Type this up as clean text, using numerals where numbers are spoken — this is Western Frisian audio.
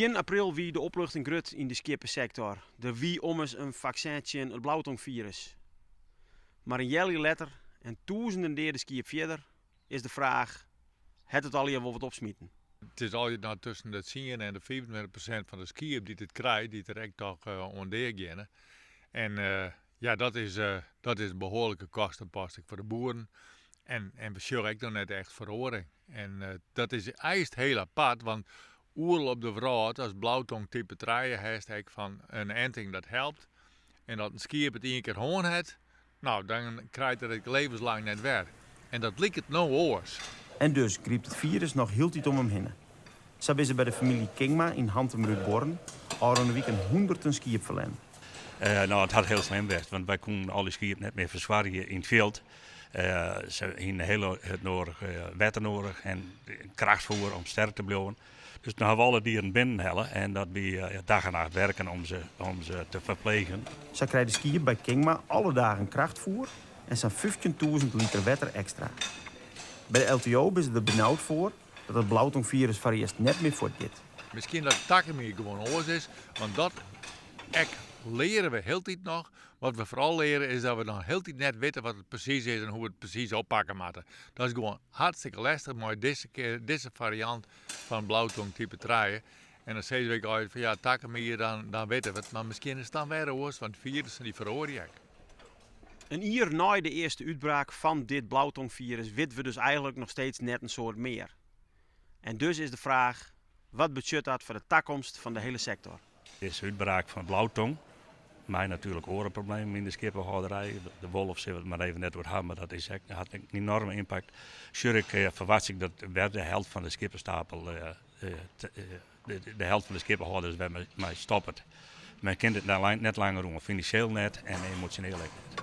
Begjin april wie de opluchting grut yn de skieppesektor. Der wie ommers in faksin tsjin it blautongfirus. Mar in healjier letter en tûzenen deade skiep fierder is de fraach, hat it allegear wol wat opsmiten? It is altyd noch tusken de 10 en de 25% fan de skiep dy't it krijt, dy't der ek toch oan dea geane. En ja, dat is in behoarlike kostenpost ek foar de boeren. En we sjogge ek noch net echt feroaring. En dat is eins hiel apart, want oeral op de wrâld, as blautong type trije hast ek fan in enting dat helpt. En as in skiep it ien kear hân hat, nou, dan krijt er it levenslang net wer. En dat liket no oars. En dus grypt it firus noch hieltyd om him hinne. Sa binne se by de famylje Kingma yn Hantumerútbuorren ôfrûne wiken hûnderten skiep ferlern. No, it hat hiel slim west, want wy koenen al dy skiep net mear fersoargje yn it fjild. Se hiene hiel hurd noadich wetter noadich en krachtfoer om sterk te bliuwen. Dus dan hawwe we alle dieren binnen helle en dat wie dag en nacht werken om se te ferplegen. Sa krije de skiep by Kingma alle dagen krachtfoer en sa'n 15.000 liter wetter ekstra. By de LTO binne se der benaud foar dat it blautongfirus foarearst net mear fuortgiet. Miskien dat takom jier gewoan oars is, want dat ek leare we hieltyd noch. Wat we foaral leare is dat we noch hieltyd net witte wat it presys is en hoe't we it presys oppakke moatte. Dat is gewoan hartstikke lestich mei dizze kear, dizze fariant fan blautong type trije. En dan sizze we ek altyd fan ja, takom jier dan witte we it, mar miskien is it dan wer oars, want firussen dy feroarje ek. In jier nei de earste útbraak fan dit blautongfirus witte we dus eigenlik noch steeds net in soad mear. En dus is de fraach, wat betsjut dat foar de takomst fan de hiele sektor? Dizze útbraak fan blautong, mei natuerlik oare problemen yn de skieppehâlderij. De wolf sille we it mar even net oer ha, mar dat is ek, hat ek in enorme impact. Sjoch ik, ferwachtsje ik dat wer de helte fan de skieppestapel, de helte fan de skieppehâlders wer mei stoppet. Men kin dit net langer oan, finansjeel net en emosjoneel ek net.